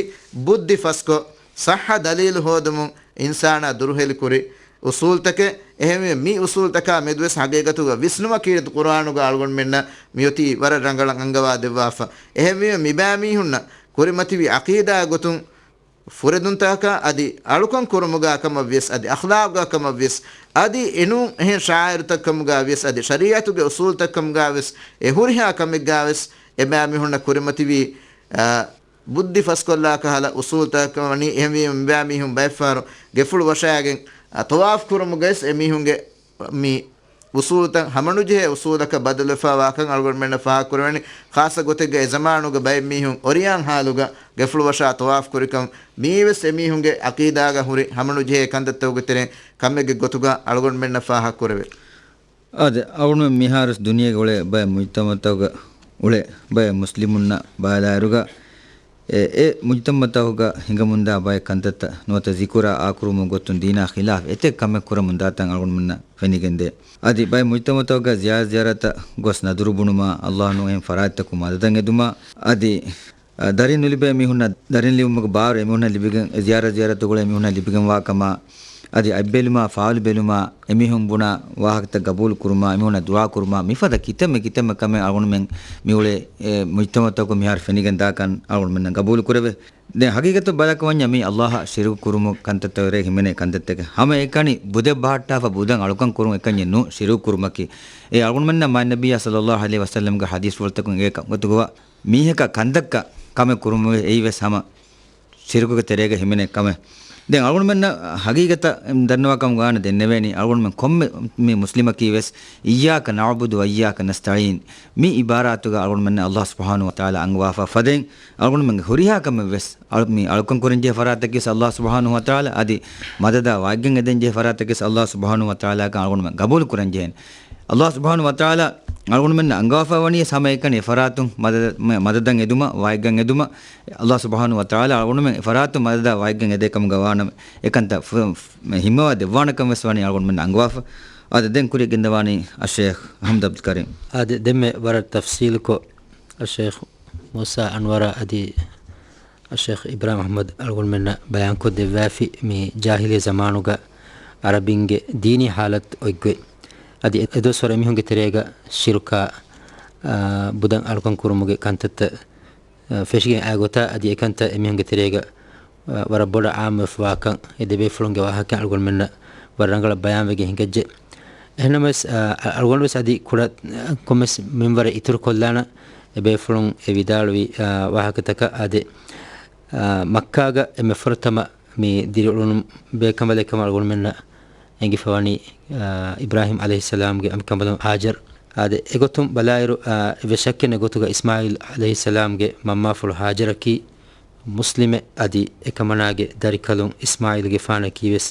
ބުއްދި ފަސްކޮށް، ޞައްޙަ ދަލީލު ހޯދުމުން އިންސާނާ ދުރުހެލިކުރި އުސޫލްތަކެއް. އެހެންވީމަ، މި އުސޫލްތަކާ މެދުވެސް ހަގީގަތުގަ ވިސްނުމަކީ ކީރިތި ޤުރްއާނުގަ އަޅުގަނޑުމެންނަށް މިއޮތީ ވަރަށް ރަނގަޅަށް އަންގަވާ ދެއްވާފަ. އެހެންވީމަ، މިބައިމީހުންނަށް ކުރިމަތިވި ޢަޤީދާ ގޮތުން ފުރެދުންތަކާ އަދި އަޅުކަން ކުރުމުގާ ކަމަށް ވިޔަސް، އަދި އަޚްލާޤުގާ ކަމަށް ވިޔަސް، އަދި އެނޫން އެހެން ޝަޢާއިރުތައް ކަމުގާ ވިޔަސް، އަދި ޝަރީޢަތުގެ އުސޫލްތައް ކަމުގާ ވިޔަސް، އެ ހުރިހާ ކަމެއްގާ ވިޔަސް، އެބައިމީހުންނަށް ކުރިމަތިވީ، އާ، ބުއްދި ފަސްކޮށްލާ ކަހަލަ އުސޫލްތަކަށް ވަނީ. އެހެންވީމަ، މިބައިމީހުން ބައެއްފަހަރު ގެފުޅު ވަށާގެން، އާ، ޠަވާފް ކުރުމުގައިސް އެމީހުންގެ މި އުސޫލުތައް ހަމަނުޖެހޭ އުސޫލަކަށް ބަދަލުވެފައިވާކަން އަޅުގަނޑުމެންނަށް ފާހަގަކުރެވެނީ. ޚާއްޞަ ގޮތެއްގަ އެ ޒަމާނުގަ ބައެއް މީހުން އޮރިޔާން ހާލުގަ ގެފުޅު ވަށާ ޠަވާފް ކުރިކަން، މިއީވެސް އެމީހުންގެ ޢަޤީދާގަ ހުރި ހަމަނުޖެހޭ ކަންތައްތަކުގެ ތެރެއިން ކަމެއްގެ ގޮތުގަ އަޅުގަނޑުމެންނަށް ފާހަގަކުރެވޭ. އާދެ، އަޅުގަނޑު މިހާރު ދުނިޔޭގަ އުޅޭ ބައެއް މުޖްތަމަޢުތަކުގަ އުޅޭ ބައެއް މުސްލިމުންނަށް ބަލާއިރުގަ، އެ، އެ މުޖްތަމަޢުތަކުގަ ހިނގަމުންދާ ބައެއް ކަންތައްތައް ނުވަތަ ޒިކުރާ އާކުރުމުގެ ގޮތުން ދީނާ ޚިލާފް އެތެއް ކަމެއް ކުރަމުން ދާތަން އަޅުގަނޑުމެންނަށް ފެނިގެންދޭ. އަދި ބައެއް މުޖްތަމަޢުތަކުގަ ޒިޔާރަތް ޒިޔާރަތަށް ގޮސް ނަދުރު ބުނުމާ، ﷲ ނޫން އެހެން ފަރާތްތަކުން މަދަދަށް އެދުމާ، އަދި، އަ، ދަރިން ނުލިބޭ މީހުންނަށް ދަރިން ލިބުމުގެ ބާރު އެމީހުންނަށް ލިބިގެން، ޒިޔާރަތް ޒިޔާރަތުގަ އުޅޭ މީހުންނަށް ލިބިގެންވާ ކަމާ، އަދި އަތްބެލުމާ، ފާލުބެލުމާ، އެމީހުން ބުނާ ވާހަކަތައް ގަބޫލު ކުރުމާ، އެމީހުންނަށް ދުޢާ ކުރުމާ، މިފަދަ ކިތަންމެ ކިތަންމެ ކަމެއް އަޅުގަނޑުމެން މިއުޅޭ، އެ، މުޖްތަމަޢުތަކުން މިހާރު ފެނިގެން ދާކަން އަޅުގަނޑުމެންނަށް ގަބޫލު ކުރެވޭ. ދެން ހަގީގަތަށް ބަލާކަށް ވަންޏާ މީ ﷲއަށް ޝިރުކު ކުރުމު ކަންތައްތަކުގެ ތެރޭ ހިމެނޭ ކަންތައްތަކެއް. ހަމައެކަނި ބުދެއް ބަހައްޓާފަ ބުދަށް އަޅުކަން ކުރުން އެކަންޏެއް ނޫން ޝިރުކު ކުރުމަކީ. އެ އަޅުގަނޑުމެންނަށް މާތް ނަބިއްޔާ ޞައްލައްލާހު ޢަލައިހި ވަސައްލަމްގެ ޙަދީޘްފުޅުތަކުން އެނގޭ ކަންތައްތަކުގަ ވާ މީހަކަށް ކަންތައްތައް ކަމެއް ކުރުމުގެ އެއީވެސް ހަމަ ޝިރުކުގެ ތެރޭގަ ހިމެނޭ ކަމެއް. ދެން އަޅުގަނޑުމެންނަށް ހަގީގަތަށް ދަންނަވާކަމުގަ ވާނެ ދެންނެވޭނީ، އަޅުގަނޑުމެން ކޮންމެ މި މުސްލިމަކީ ވެސް، إياك نعبد وإياك نستعين، މި ޢިބާރާތުގަ އަޅުގަނޑުމެންނަށް ﷲ ސުބްޙާނަހޫ ވަތަޢާލާ އަންގަވާފަ ފަދައިން، އަޅުގަނޑުމެންގެ ހުރިހާ ކަމެއް ވެސް، އަޅު-، މި އަޅުކަން ކުރަންޖެހޭ ފަރާތަކީ ވެސް ﷲ ސުބްޙާނަހޫ ވަތަޢާލާ، އަދި މަދަދާ ވައިގެން އެދެންޖެހޭ ފަރާތަކީ ވެސް ﷲ ސުބްޙާނަހޫ ވަތަޢާލާގެ އަޅުގަނޑުމެން ގަބޫލު ކުރަންޖެހޭނެ. ﷲ ސުބްޙާނަހޫ ވަތަޢާލާ އަޅުގަނޑުމެންނަށް އަންގަވާފަ ވަނީ ހަމައެކަނި އެފަރާތުން މަދަދަށް، މަ-، މަދަދަށް އެދުމަށް، ވައިގަން އެދުމަށް. ﷲ ސުބްޙާނަހޫ ވަތަޢާލާ އަޅުގަނޑުމެން އެފަރާތުން މަދަދާ ވައިގަން އެދޭ ކަމުގަ ވާނަމަ، އެކަންތައް ފު-، ފު-، ހިންމަވާ ދެއްވާނެކަން ވެސް ވަނީ އަޅުގަނޑުމެންނަށް އަންގަވާފަ. އާދެ، ދެން ކުރިއަށް ގެންދަވާނީ އައްޝޭޚް އަޙްމަދު ޢަބްދުލް ކަރީމް. އާދެ، ދެންމެ ވަރަށް ތަފްޞީލުކޮށް އައްޝޭޚް މޫސާ އަންވަރާ އަދި އައްޝޭޚް އިބްރާހިމް އަޙްމަދު އަޅުގަނޑުމެންނަށް ބަޔާންކޮށްދެއްވާފި، މި ޖާހިލިއްޔަ ޒަމާނުގަ ޢަރަބިންގެ ދީނީ ޙާލަތު އޮތްގޮތް. އަދި އެ-، އެދުވަސްވަރު އެމީހުންގެ ތެރޭގަ ޝިރުކާ، އާ، ބުދަށް އަޅުކަން ކުރުމުގެ ކަންތައްތައް، އާ، ފެށިގެން އައި ގޮތާ އަދި އެކަންތައް އެމީހުންގެ ތެރޭގަ، އާ، ވަރަށް ބޮޑަށް ޢާއްމުވެފަވާކަން އެ ދެބޭފުޅުންގެ ވާހަކަ އަޅުގަނޑުމެންނަށް ވަރަށް ރަނގަޅަށް ބަޔާންވެގެން ހިނގައްޖެ. އެހެންނަމަވެސް، އާ، އަ-، އަޅުގަނޑުވެސް އަދި ކުޑަ، އަ، ކޮންމެސް މިންވަރެއް އިތުރުކޮށްލާނަން އެބޭފުޅުން އެ ވިދާޅުވި، އާ، ވާހަކަތަކަށް. އާދެ، އާ، މައްކާގަ އެންމެ ފުރަތަމަ މި ދިރިއުޅުނު ބޭކަނބަލެއް ކަމަށް އަޅުގަނޑުމެންނަށް އެނގިފަވަނީ، އާ، އިބްރާހިމް ޢަލައިހިއްސަލާމްގެ އަނބިކަނބަލުން ހާޖަރު. އާދެ، އެގޮތުން ބަލާއިރު، އާ، އެއްވެސް ޝައްކެއް ނެތް ގޮތުގަ އިސްމާޢީލް ޢަލައިހިއްސަލާމްގެ މަންމާފުޅު ހާޖަރަކީ މުސްލިމެއް، އަދި އެކަމަނާގެ ދަރިކަލުން އިސްމާޢީލްގެފާނަކީ ވެސް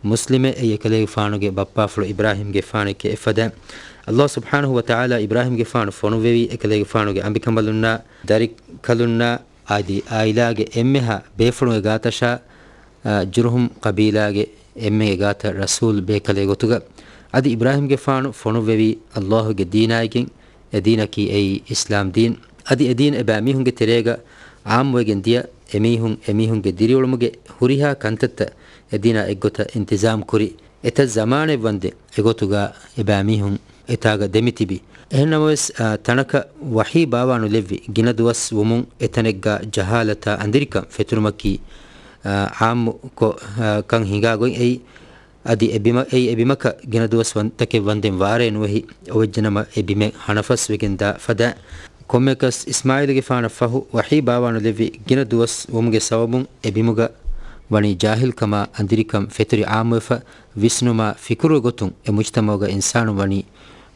މުސްލިމެއް. އެއީ އެކަލޭގެފާނުގެ ބައްޕާފުޅު އިބްރާހިމްގެފާނެކޭ. އެފަދައިން ﷲ ސުބްޙާނަހޫ ވަތަޢާލާ އިބްރާހިމްގެފާނު ފޮނުއްވެވީ އެކަލޭގެފާނުގެ އަނބިކަނބަލުންނާ ދަރިކަލުންނާ އަދި އާއިލާގެ އެންމެހާ ބޭފުޅުންގެ ގާތަށާ، އާ، ޖުރުހުމް ޤަބީލާގެ އެންމެގެ ގާތަށް ރަސޫލް ބޭކަލެއް ގޮތުގަ. އަދި އިބްރާހިމްގެފާނު ފޮނުއްވެވީ ﷲގެ ދީނާއިގެން، އެ ދީނަކީ އެއީ އިސްލާމް ދީން. އަދި އެ ދީން އެބައިމީހުންގެ ތެރޭގަ ޢާއްމުވެގެން ދިޔަ، އެމީހުން އެމީހުންގެ ދިރިއުޅުމުގެ ހުރިހާ ކަންތައްތައް އެ ދީނާ އެއްގޮތަށް އިންތިޒާމް ކުރި. އެތައް ޒަމާނެއް ވަންދެން އެގޮތުގަ އެބައިމީހުން އެތާގަ ދެމިތިބި. އެހެންނަމަވެސް، އާ، ތަނަކަށް ވަޙީ ބާވާނުލެއްވި ގިނަ ދުވަސް ވުމުން އެތަނެއްގަ ޖަހާލަތާ އަނދިރިކަން ފެތުރުމަކީ، އާ، އާއްމުކޮށް، އާ، ކަން ހިނގާ ގޮތް އެއީ، އަދި އެ ބިމަ-، އެއީ އެ ބިމަކަށް ގިނަ ދުވަސް ވަން-، ތަކެއް ވަންދެން ވާރޭ ނުވެހި، އޮވެއްޖެނަމަ އެ ބިމެއް ހަނަފަސް ވެގެން ދާ ފަދަ ކޮންމެއަކަސް އިސްމާއީލުގެފާނަށް ފަހު ވަޙީ ބާވާނުލެއްވި ގިނަ ދުވަސް ވުމުގެ ސަބަބުން އެ ބިމުގަ ވަނީ ޖާހިލްކަމާ އަނދިރިކަން ފެތުރި އާއްމުވެފަ، ވިސްނުމާ ފިކުރު ގޮތުން އެ މުޖްތަމަޢުގަ އިންސާނުން ވަނީ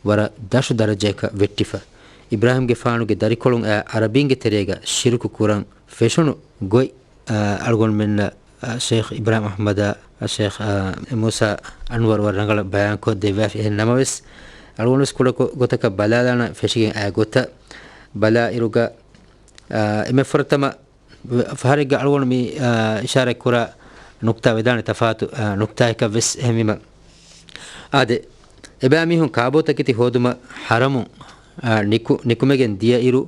ވަރަށް ދަށު ދަރަޖައަކަށް ވެއްޓިފަ. އިބްރާހިމްގެފާނުގެ ދަރިކޮޅުން އައި ޢަރަބީންގެ ތެރޭގަ ޝިރުކު ކުރަން ފެށުނު ގޮތް، އާ، އަޅުގަނޑުމެންނަށް، އާ، ޝޭޚް އިބްރާހިމް އަޙްމަދާ، އާ، ޝޭޚް، އާ، މޫސާ އަންވަރު ވަރަށް ރަނގަޅަށް ބަޔާންކޮށް ދެއްވާފި. އެހެން ނަމަވެސް، އަޅުގަނޑުވެސް ކުޑަކޮށް ގޮތަކަށް ބަލާލާނަން ފެށިގެން އައި ގޮތަށް ބަލާ އިރުގަ، އާ، އެންމެ ފުރަތަމަ ފަހަރެއްގަ އަޅުގަނޑު މި، އާ، އިޝާރަތް ކުރާ ނުކްތާ ވެދާނެ ތަފާތު، އާ، ނުކްތާއަކަށް ވެސް. އެހެންވީމަ، އާދެ، އެބައިމީހުން ކާބޯތަކެތި ހޯދުމަށް ޙަރަމުން، އާ، ނިކު-، ނިކުމެގެން ދިޔައިރު،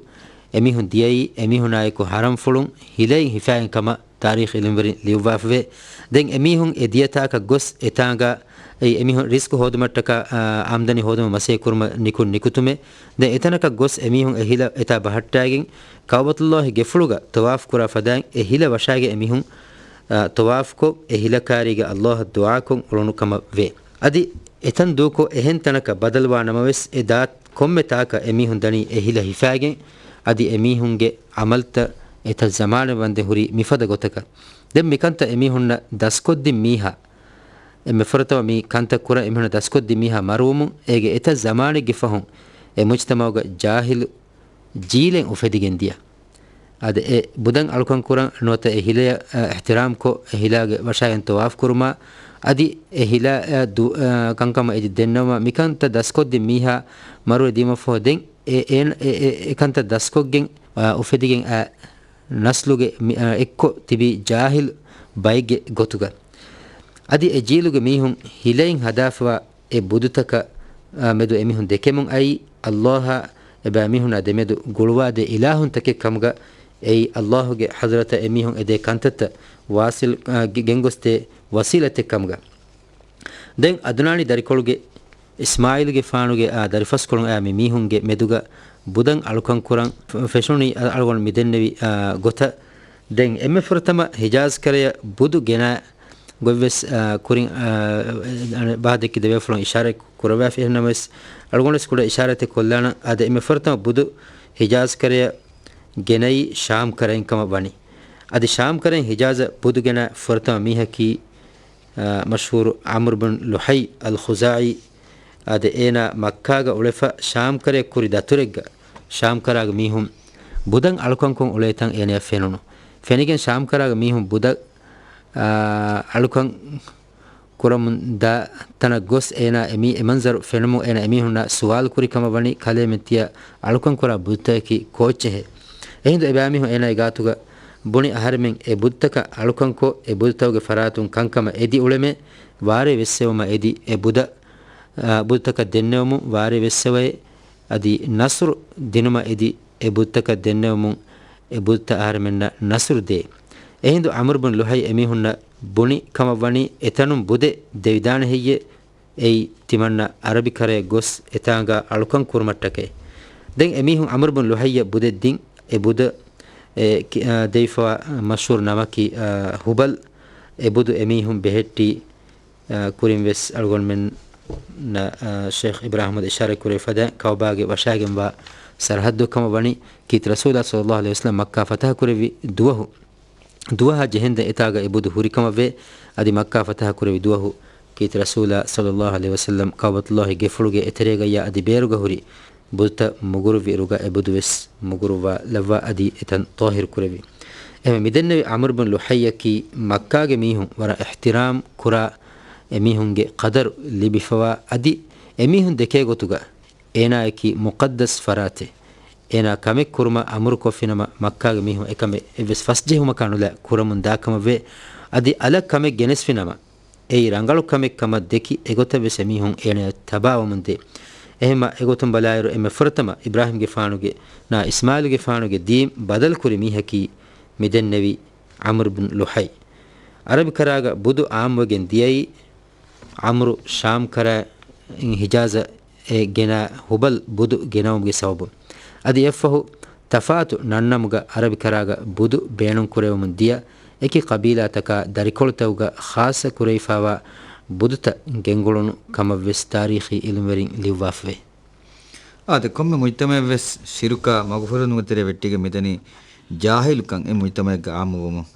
އެމީހުން ދިޔައީ އެމީހުނާއެކު ޙަރަމްފުޅުން ހިލައިން ހިފާގެން ކަމަށް ތާރީޚު ޢިލްމުވެރިން ލިޔުއްވާފަވޭ. ދެން އެމީހުން އެ ދިޔަތާކަށް ގޮސް އެތާނގަ އެ އެމީހުން ރިޒްޤު ހޯދުމަށްޓަކާ، އާ، އާމްދަނީ ހޯދުމަށް މަސައްކަތް ކުރުމަށް ނިކުން ނިކުތުމެއް. ދެން އެތަނަކަށް ގޮސް އެމީހުން އެ ހިލަ އެތާ ބަހައްޓާގެން ކަޢުބަތުﷲ ގެފުޅުގަ ޠަވާފު ކުރާ ފަދައިން އެ ހިލަ ވަށާގެން އެމީހުން، އާ، ޠަވާފުކޮށް އެ ހިލަކާރީގެ ﷲ އަށް ދުޢާކޮށް އުޅުނު ކަމަށް ވޭ. އަދި އެތަން ދޫކޮށް އެހެން ތަނަކަށް ބަދަލުވާ ނަމަވެސް އެ ދާ ކޮންމެ ތާކަށް އެމީހުން ދަނީ އެ ހިލަ ހިފާގެން. އަދި އެމީހުންގެ ޢަމަލްތައް އެތައް ޒަމާނެއް ވަންދެން ހުރީ މިފަދަ ގޮތަކަށް. ދެން މިކަންތައް އެމީހުންނަށް ދަސްކޮށްދިން މީހާ، އެންމެ ފުރަތަމަ މި ކަންތައް ކުރަން އެމީހުންނަށް ދަސްކޮށްދިން މީހާ މަރުވުމުން އޭގެ އެތައް ޒަމާނެއްގެ ފަހުން އެ މުޖްތަމަޢުގަ ޖާހިލު ޖީލެއް އުފެދިގެން ދިޔަ. އަދި އެ ބުދަން އަޅުކަން ކުރަން ނުވަތަ އެ ހިލަޔަށް، އަ، އިޙްތިރާމްކޮށް، އެ ހިލާގެ ވަށާގެން ޠަވާފު ކުރުމާ، އަދި އެ ހިލަޔަށް ދު-، އަ، ކަންކަމަށް އެދި ދެންނެވުމަށް މިކަންތައް ދަސްކޮށްދިން މީހާ މަރުވެ ދިޔުމަށްފަހު ދެން އެ، އެ، އެ، އެ ކަންތައް ދަސްކޮށްގެން، އަ، އުފެދިގެން އަ، ނަސްލުގެ މި، އަ، އެއްކޮށް ތިބި ޖާހިލު ބައެއްގެ ގޮތުގަ. އަދި އެ ޖީލުގެ މީހުން ހިލައިން ހަދާފަވާ އެ ބުދުތަކަށް، އަ، މެދު އެމީހުން ދެކެމުން އައީ، ﷲ އާ އެބައިމީހުންނާ ދެމެދު ގުޅުވާދޭ އިލާހުންތަކެއް ކަމުގަ، އެއީ ﷲ ގެ ޙަޟްރަތަށް އެމީހުން އެދޭ ކަންތައްތައް ވާޞިލް، އަ، ގެ-، ގެންގޮސްދޭ ވަސީލަތެއް ކަމުގަ. ދެން އަދުނާނީ ދަރިކޮޅުގެ އިސްމާޢީލުގެފާނުގެ އާ ދަރިފަސްކޮޅުން އައި މި މީހުންގެ މެދުގަ ބުދަން އަޅުކަން ކުރަން ފެ-، ފެށުނީ އަ-، އަޅުގަނޑު މިދެންނެވި، އާ، ގޮތަށް. ދެން އެންމެ ފުރަތަމަ ހިޖާޒް ކަރަޔަށް ބުދު ގެނަ ގޮތްވެސް، އާ، ކުރިން، އާ، އަނެއް ބަހަށް ދެއްކި ދެބޭފުޅުން އިޝާރަތް ކުރައްވާފި. އެހެންނަމަވެސް، އަޅުގަނޑުވެސް ކުޑަ އިޝާރަތެއް ކޮށްލާނަން. އާދެ، އެންމެ ފުރަތަމަ ބުދު ހިޖާޒް ކަރަޔަށް ގެނައީ ޝާމް ކަރައިން ކަމަށް ވަނީ. އަދި ޝާމް ކަރައިން ހިޖާޒަށް ބުދު ގެނަ ފުރަތަމަ މީހަކީ، އާ، މަޝްހޫރު ޢަމްރު ބިން ލުޙައި އަލްޚުޒާޢީ. އާދެ، އޭނާ މައްކާގަ އުޅެފަ ޝާމް ކަރައަށް ކުރި ދަތުރެއްގަ ޝާމް ކަރާގެ މީހުން ބުދަން އަޅުކަންކޮށް އުޅޭތަން އޭނަޔަށް ފެނުނު. ފެނިގެން ޝާމް ކަރާގެ މީހުން ބުދަށް، އާ، އަޅުކަން ކުރަމުން ދާ ތަނަށް ގޮސް އޭނާ އެމީ-، އެ މަންޒަރު ފެނުމުން އޭނާ އެމީހުންނާ ސުވާލު ކުރި ކަމަށް ވަނީ، ކަލޭމެން ތިޔަ އަޅުކަން ކުރާ ބުދުތަކަކީ ކޯއްޗެހޭ؟ އެހިނދު އެބައިމީހުން އޭނާގެ ގާތުގަ ބުނި އަހަރެމެން އެ ބުދުތަކަށް އަޅުކަންކޮށް، އެ ބުދުތަކުގެ ފަރާތުން ކަންކަމަށް އެދި އުޅެމޭ، ވާރޭ ވެއްސެވުމަށް އެދި އެ ބުދަށް، އާ، ބުދުތަކަށް ދެންނެވުމުން ވާރޭ ވެއްސެވައޭ، އަދި ނަޞްރު ދިނުމަށް އެދި އެ ބުދުތަކަށް ދެންނެވުމުން އެ ބުދުތައް އަހަރެމެންނަށް ނަޞްރު ދޭ. އެހިނދު ޢަމްރު ބިން ލުޙައި އެމީހުންނަށް ބުނި ކަމަށް ވަނީ އެތަނުން ބުދެއް ދެވިދާނެ ހެއްޔޭ؟ އެއީ ތިމަންނަ ޢަރަބި ކަރަޔަށް ގޮސް އެތާނގާ އަޅުކަން ކުރުމަށްޓަކައި. ދެން އެމީހުން ޢަމްރު ބިން ލުޙައްޔަށް ބުދެއް ދިން. އެ ބުދަށް، އެ، ކި-، އާ، ދެވިފަވާ މަޝްހޫރު ނަމަކީ، އާ، ހުބަލް. އެ ބުދު އެމީހުން ބެހެއްޓީ، އާ، ކުރިން ވެސް އަޅުގަނޑުމެންނަށް، އާ، ޝޭޚް އިބްރާހިމް އަޙްމަދު އިޝާރަތް ކުރެވި ފަދައިން ކަޢުބާގެ ވަށާގެންވާ ސަރަޙައްދު ކަމަށް ވަނީ، ކީރިތި ރަސޫލާ ޞައްލައްލާހު ޢަލައިހި ވަސައްލަމް މައްކާ ފަތަޙަ ކުރެއްވި ދުވަހު، ދުވަހާ ޖެހެންދެން އެތާގަ އެ ބުދު ހުރި ކަމަށް ވޭ. އަދި މައްކާ ފަތަޙަ ކުރެއްވި ދުވަހު ކީރިތި ރަސޫލާ ޞައްލައްލާހު ޢަލައިހި ވަސައްލަމް ކަޢުބަތުﷲ ގެފުޅުގެ އެތެރޭގައްޔާ އަދި ބޭރުގަ ހުރި ބުދުތައް މުގުރުއްވި އިރުގަ އެ ބުދު ވެސް މުގުރުއްވާލައްވާ އަދި އެތަން ޠާހިރު ކުރެއްވި. އެހެންވެ މިދެންނެވި ޢަމްރު ބިން ލުޙައްޔަކީ މައްކާގެ މީހުން ވަރަށް އިޙްތިރާމް ކުރާ އެމީހުންގެ ޤަދަރު ލިބިފަވާ އަދި އެމީހުން ދެކޭ ގޮތުގަ އޭނާއަކީ މުޤައްދަސް ފަރާތެއް. އޭނާ ކަމެއް ކުރުމަށް އަމުރުކޮށްފިނަމަ، މައްކާގެ މީހުން އެކަމެއް އެއްވެސް ފަސްޖެހުމަކާ ނުލާ ކުރަމުން ދާކަމަށްވޭ. އަދި އަލަށް ކަމެއް ގެނެސްފިނަމަ، އެއީ ރަނގަޅު ކަމެއް ކަމަށް ދެކި، އެގޮތަށް ވެސް އެމީހުން އޭނަޔަށް ތަބާވަމުންދޭ. އެހެންމަ އެގޮތުން ބަލާއިރު، އެންމެ ފުރަތަމަ އިބްރާހިމްގެފާނުގެ ނާ އިސްމާއީލުގެފާނުގެ ދީން ބަދަލުކުރި މީހަކީ މިދެންނެވި ޢަމްރު ބިން ލުޙައި. ޢަރަބި ކަރާގަ ބުދު ޢާއްމުވެގެން ދިޔައީ، ޢަމްރު ޝާމް ކަރަ ހިޖާޒަށް އެ ގެނާ ހުބަލް ބުދު ގެނައުމުގެ ސަބަބުން. އަދި އެއަށްފަހު ތަފާތު ނަންނަމުގަ ޢަރަބި ކަރާގަ ބުދު ބޭނުންކުރެވެމުން ދިޔަ އެކި ޤަބީލާތަކާ ދަރިކޮޅުތަކުގަ ޚާއްޞަ ކުރެވިފާވާ ބުދުތައް ގެންގުޅުނު ކަމަށްވެސް ތާރީޚީ އިލްމުވެރިން ލިޔުއްވާފަވޭ. އާދެ، ކޮންމެ މުޖްތަމައެއްވެސް ޝިރުކާ މަގުފުރެދުނުގެ ތެރެ ވެއްޓިގެން މިދަނީ ޖާހިލުކަން އެ މުޖްތަމައެއްގަ އާއްމުވުމުން.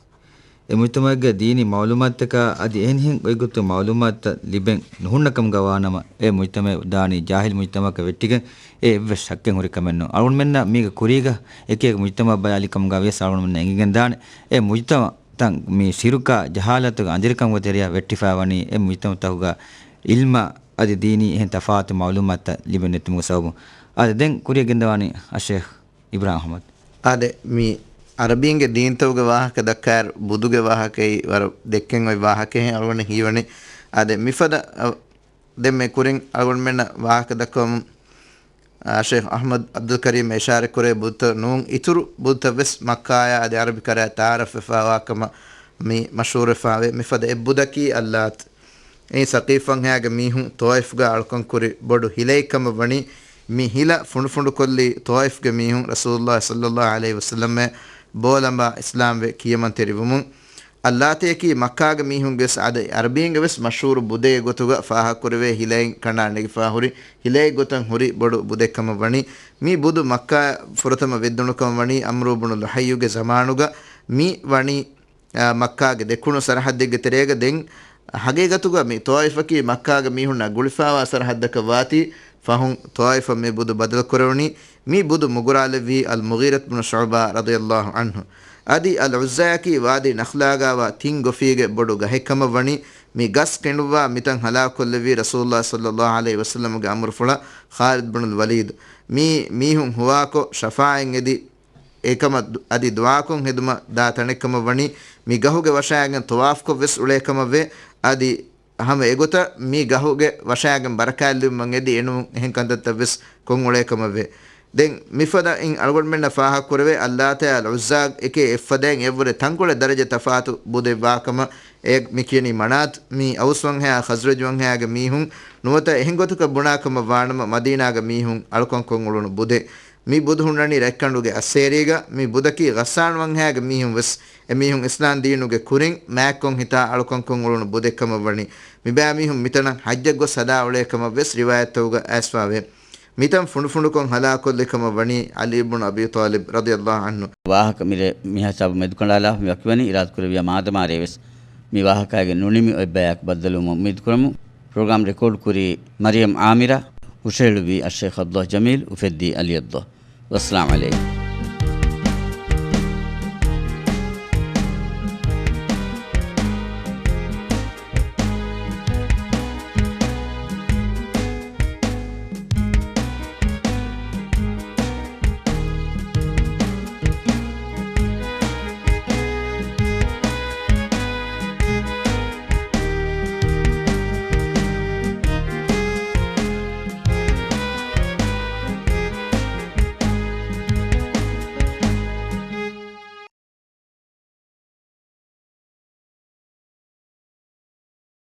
އެ މުޖްތަމައެއްގަ ދީނީ މަޢުލޫމާތުތަކާ އަދި އެހެނިހެން އޮތްގޮތުގެ މަޢުލޫމާތުތައް ލިބެން ނުހުންނަ ކަމުގަ ވާނަމަ، އެ މުޖްތަމައެއް ދާނީ ޖާހިލު މުޖްތަމައަކަށް ވެއްޓިގެން. އެ އެއްވެސް ޝައްކެއް ހުރި ކަމެއް ނޫން. އަޅުގަނޑުމެންނަށް މީގެ ކުރީގަ އެކި އެކި މުޖްތަމަ ބަލާލި ކަމުގަ ވިޔަސް އަޅުގަނޑުމެންނަށް އެނގިގެން ދާނެ. އެ މުޖްތަމަ ތަން މި ޝިރުކާ ޖަހާލަތުގެ އަނދިރިކަމުގެ ތެރެޔަށް ވެއްޓިފައިވަނީ އެ މުޖްތަމަތަކުގަ އިލްމާ އަދި ދީނީ އެހެން ތަފާތު މަޢުލޫމާތުތައް ލިބެން ނެތުމުގެ ސަބަބުން. އަދި ދެން ކުރިއަށް ގެންދަވާނީ އައްޝޭޚް އިބްރާހިމް އަޙްމަދު. އާދެ، މި ޢަރަބީންގެ ދީންތަކުގެ ވާހަކަ ދައްކާއިރު ބުދުގެ ވާހަކައީ ވަރަށް ދެއްކެން އޮތް ވާހަކައެއް އަޅުގަނޑަށް ހީވަނީ. އާދެ، މިފަދަ، އަ، ދެން މި ކުރިން އަޅުގަނޑުމެންނަށް ވާހަކަ ދައްކަވަމުން، އާ، ޝޭޚް އަޙްމަދު ޢަބްދުލް ކަރީމް އިޝާރަތް ކުރޭ ބުދުތައް ނޫން، އިތުރު ބުދުތައް ވެސް މައްކާޔާ އަދި ޢަރަބި ކަރަޔާ ތަޢާރަފް ވެފައިވާ ކަމަށް މި މަޝްހޫރުވެފައިވޭ. މިފަދަ އެއް ބުދަކީ އައްލާތު. އެއީ ސަޤީފު ވަންހައިގެ މީހުން ޠާއިފްގަ އަޅުކަން ކުރި ބޮޑު ހިލައެއް ކަމަށް ވަނީ، މި ހިލަ ފުނޑުފުނޑުކޮށްލީ ޠާއިފްގެ މީހުން ރަސޫލުﷲ ޞައްލަﷲ ޢަލައިހި ވަސައްލަމަށް ބޯލަނބާ އިސްލާމްވެ ކިޔަމަންތެރިވުމުން. އައްލާތައަކީ މައްކާގެ މީހުންގެވެސް އަދި ޢަރަބީންގެވެސް މަޝްހޫރު ބުދެއް ގޮތުގަ ފާހަގަކުރެވޭ ހިލައިން ކަނޑާ ނެގިފާ ހުރި ހިލައެއް ގޮތަށް ހުރި ބޮޑު ބުދެއް ކަމަށް ވަނީ. މި ބުދު މައްކާ ފުރަތަމަ ވެއްދުނު ކަމަށް ވަނީ ޢަމްރު ބުނު ލުޙައްޔުގެ ޒަމާނުގަ. މި ވަނީ އާ، މައްކާގެ ދެކުނު ސަރަޙައްދެއްގެ ތެރޭގަ. ދެން ހަގީގަތުގަ މި ޠާއިފަކީ މައްކާގެ މީހުންނާ ގުޅިފާވާ ސަރަޙައްދަކަށް ވާތީ، ފަހުން ޠާއިފަށް މި ބުދު ބަދަލުކުރެވުނީ. މި ބުދު މުގުރާލެއްވީ އަލް މުޣީރަތު ބުނު ޝުޢުބާ ރަޟިޔަﷲ ޢަންހު. އަދި އަލް ޢުއްޒާއަކީ ވާދީ ނަޚްލާގާވާ ތިން ގޮފީގެ ބޮޑު ގަހެއް ކަމަށް ވަނީ. މި ގަސް ކެނޑުއްވާ މިތަން ހަލާކުކޮށްލެއްވީ ރަސޫލުﷲ ޞައްލަﷲ ޢަލައިހި ވަސައްލަމުގެ އަމުރުފުޅަށް ޚާލިދު ބުނުލް ވަލީދު. މީ މީހުން ހުވާކޮށް ޝަފާޢަތް އެދި އެކަމަށް ދު-، އަދި ދުޢާކޮށް ހެދުމަށް ދާ ތަނެއްކަމަށް ވަނީ. މި ގަހުގެ ވަށާގެން ޠަވާފްކޮށް ވެސް އުޅޭ ކަމަށްވޭ. އަދި ހަމަ އެގޮތަށް މި ގަހުގެ ވަށާގެން ބަރަކާތްލިބުމަށް އެދި އެނޫން އެހެން ކަންތައްތައް ވެސް ކޮށް އުޅޭ ކަމަށްވޭ. ދެން މިފަދަ އިން އަޅުގަނޑުމެންނަށް ފާހަގަކުރެވޭ، އައްލާތާ އަލް ޢުއްޒާ އެކޭ އެއްފަދައިން އެއްވުރެ ތަންކޮޅެއް ދަރަޖަ ތަފާތު ބުދެއްވާ ކަމަށް. އެ މި ކިޔަނީ މަނާތު. މީ އައުސް ވަންހައާ ޚަޒްރަޖް ވަންހައާގެ މީހުން ނުވަތަ އެހެން ގޮތަކަށް ބުނާ ކަމަށް ވާނަމަ، މަދީނާގެ މީހުން އަޅުކަން ކޮށް އުޅުނު ބުދެއް. މި ބުދު ހުންނަނީ ރަތްކަނޑުގެ އައްސޭރީގަ. މި ބުދަކީ ޣައްސާން ވަންހައިގެ މީހުން ވެސް އެމީހުން އިސްލާމް ދީނުގެ ކުރިން މާތްކޮށް ހިތާ އަޅުކަން ކޮށް އުޅުނު ބުދެއް ކަމަށް ވަނީ. މިބައިމީހުން މިތަނަށް ޙައްޖަށް ގޮސް ހަދާ އުޅޭ ކަމަށް ވެސް ރިވާޔަތްތަކުގަ އައިސްފާވޭ. މިތަން ފުނޑުފުނޑުކޮށް ހަލާކުކޮށްލި ކަމަށް ވަނީ ޢަލީ ބުނު އަބީ ޠާލިބް ރަޟިޔަﷲ ޢަންހު. ވާހަކަ މިރޭ މިހާ ހިސާބު މެދުކަނޑާލާފަ މި ވަކިވަނީ އިރާދަކުރެއްވިޔާ މާދަމާރޭ ވެސް މި ވާހަކައިގެ ނުނިމި އޮތް ބަޔާކު ބައްދަލުވުމަށް އުއްމީދުކުރަމު. ޕްރޮގްރާމް ރެކޯޑް ކުރީ މަރިޔަމް އާމިރާ، ހުށަހެޅުއްވީ އައްޝޭޚް ޢަބްދުﷲ ޖަމީލް، އުފެއްދީ ޢަލީ ޢަބްދުﷲ. ވައްސަލާމް ޢަލައިކުމް.